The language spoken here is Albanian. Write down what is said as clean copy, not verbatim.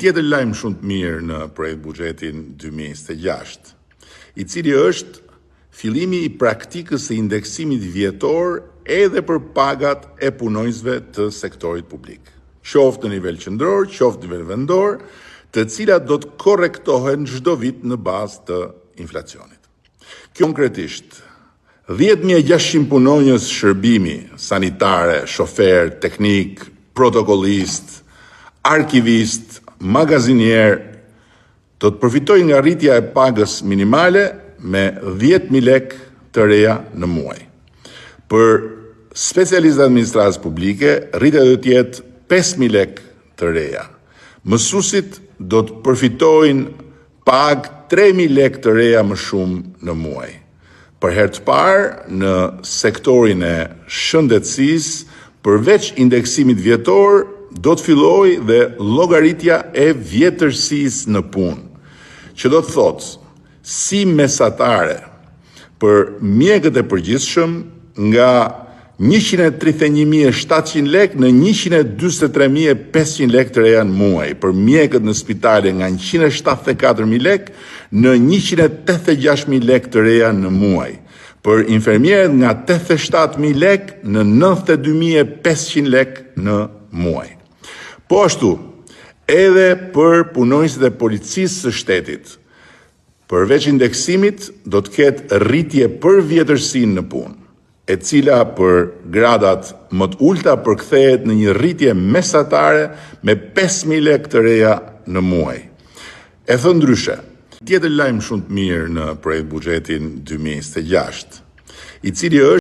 tjetër lajm shumë të mirë në projektbuxhetin 2026, i cili është fillimi i praktikës së indeksimit vjetor edhe për pagat e punonjësve të sektorit publik, qoftë në nivel qendror, qoftë në nivel vendor, të cilat do të korrektohen çdo vit në bazë të inflacionit. Kjo konkretisht, 10.600 punonjës shërbimi, sanitare, shoferë, teknikë, protokollistë, arkivistë, magazinierë, do të përfitojnë nga rritja e pagës minimale me 10.000 lekë të reja në muaj. Për specialistët e administratës publike, rritja do të jetë 5.000 lekë të reja. Mësuesit do të përfitojnë pagë 3.000 lekë të reja më shumë në muaj. Për herë të parë në sektorin e shëndetësisë, përveç indeksimit vjetor, do të fillojë dhe llogaritja e vjetërsisë në punë, që do të thotë si mesatare për mjekët e përgjithshëm nga 131.700 lekë në 143.500 lekë të reja në muaj, për mjekët në spitale nga 174.000 lekë në 186.000 lekë të reja në muaj, për infermierët nga 87.000 lekë në 92.500 lekë në muaj. Po ashtu, edhe për punonjësit e policisë së shtetit, përveç indeksimit, do të ketë rritje për vjetërsinë në punë, e cila për gradat më të ulta përkthehet në një rritje mesatare me 5.000 lekë të reja në muaj. E thënë ndryshe, tjetër lajm shumë të mirë në projektbuxhetin 2026, i cili është.